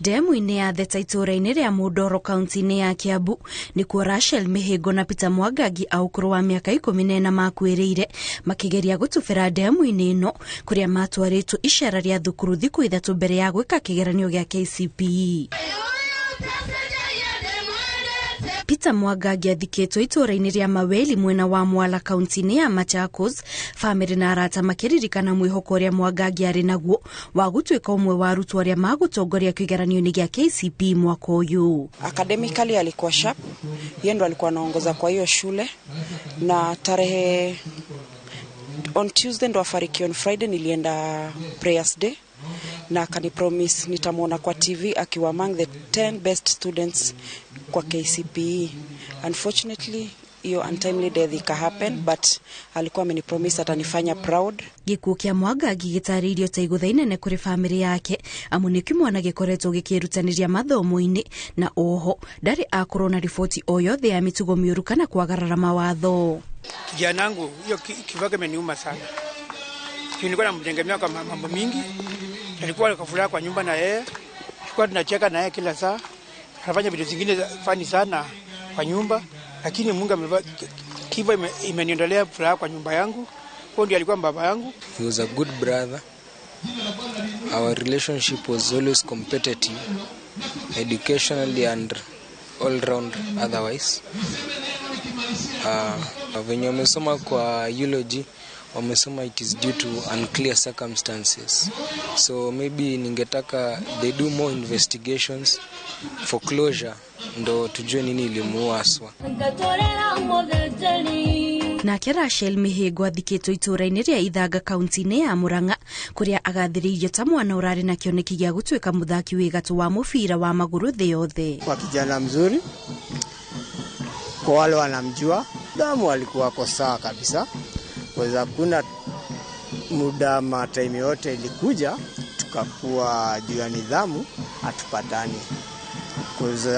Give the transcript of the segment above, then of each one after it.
Ndemu-inĩ ya Theta itũũra-inĩ rĩa Mũndoro kaunti-inĩ ya Kiambu nĩkuo Rachel Mihingo na Peter Mwangangi a ũkũrũ wa mĩaka 14 makuĩrĩire makĩgeria gũtubĩra ndemu-inĩ ĩno kũrĩa matwarĩtwo icera rĩa thukuru thikũ 3 mbere ya gwĩka kĩgeranio gĩa KCPE. Peter Mwangangi athikĩtwo itũũra-inĩ rĩa Maweli mwena wa Mwala kaunti-inĩ ya Machakos, bamĩrĩ na arata makĩririkana mwĩhoko ũrĩa Mwangangi arĩ naguo wa gũtuĩka ũmwe wa arutwo arĩa magũtongoria kĩgeranio-inĩ gĩa KCPE mwaka ũyũ. Academically alikuwa sharp, yeye ndo alikuwa anaongoza kwa hiyo shule, na tarehe on Tuesday ndo afariki. On Friday nilienda prayers day na akanipromise nitamwona kwa TV akiwa among the 10 best students kwa KCPE. Unfortunately hiyo untimely death ika happen, but alikuwa amenipromise atanifanya proud. Gĩkuũ kĩa Mwangangi gĩtarĩirio ta igũtha inene kũrĩ bamĩrĩ yake amu nĩ kĩmwana gĩkoretwo gĩkĩĩrutanĩria mathomo-inĩ na oho ndarĩ akorwo na riboti o yothe ya mĩtugo mĩũru kana kwagarara mawatho. Kijana wangu hiyo kifo kimeniuma sana. Nilikuwa namtegemea kwa mambo mingi. Alikuwa kwa furaha kwa nyumba na yeye. Tulikuwa tunacheka na yeye kila saa. Anafanya vitu zingine funny sana kwa nyumba, lakini Mungu ameva kifo imeniondolea furaha kwa nyumba yangu. Kwa ndiye alikuwa baba yangu. He was a good brother. Our relationship was always competitive, educationally and all round otherwise. Venye wamesoma kwa eulogy, wamesoma it is due to unclear circumstances. So maybe ningetaka they do more investigations for closure ndo tujue nini ilimuua haswa. Nake Rachel Mihingo athikĩtwo itũũra-inĩ rĩa Ithanga kaunti-inĩ ya Murang'a kũrĩa agathĩrĩirio ta mwana ũrarĩ na kĩoneki gĩa gũtuĩka mũthaki wĩ gatũ wa mũbira wa magũrũ thĩ yothe. Kwa kijana mzuri, kwa wale wanamjua, damu alikuwa ako sawa kabisa, kwa hakuna muda ma time yote ilikuja tukakuwa juu ya nidhamu hatupatani. Cause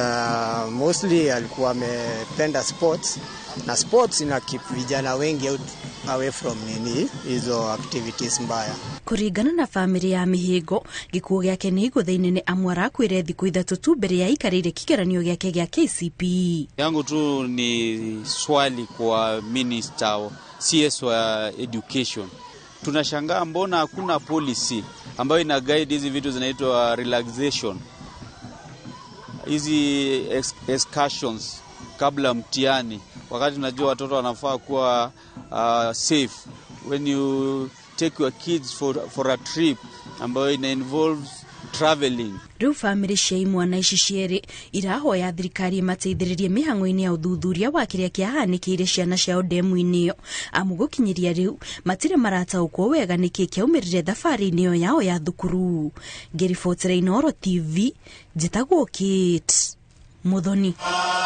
mostly alikuwa amependa sports na sports ina keep vijana wengi out away from nini hizo activities mbaya. Kũringana na bamĩrĩ ya Mihingo, gĩkuũ gĩake nĩ igũtha inene amu arakuire thikũ 3 tu mbere ya aikarĩire kĩgeranio gĩake gĩa KCPE. Yangu tu ni swali kwa minister CS wa education. Tunashangaa mbona hakuna policy ambayo ina guide hizi vitu zinaitwa relaxation, hizi excursions kabla mtihani, wakati tunajua watoto wanafaa kuwa safe. When you take your kids for a trip ambayo ina involves traveling. Rĩu bamĩrĩ cia imwana ici cierĩ irahoya thirikari ĩmateithĩrĩrie mĩhang'o-inĩ ya ũthuthuria wa kĩrĩa kĩahanĩkĩire ciana ciao ndemu-inĩ ĩyo, amu gũkinyĩria rĩu matirĩ marataũkwo wega nĩkĩ kĩaumĩrire thabarĩ-inĩ ĩyo yao ya thukuru. Ngĩribotera Inooro TV, njĩtagwo Kate Muthoni.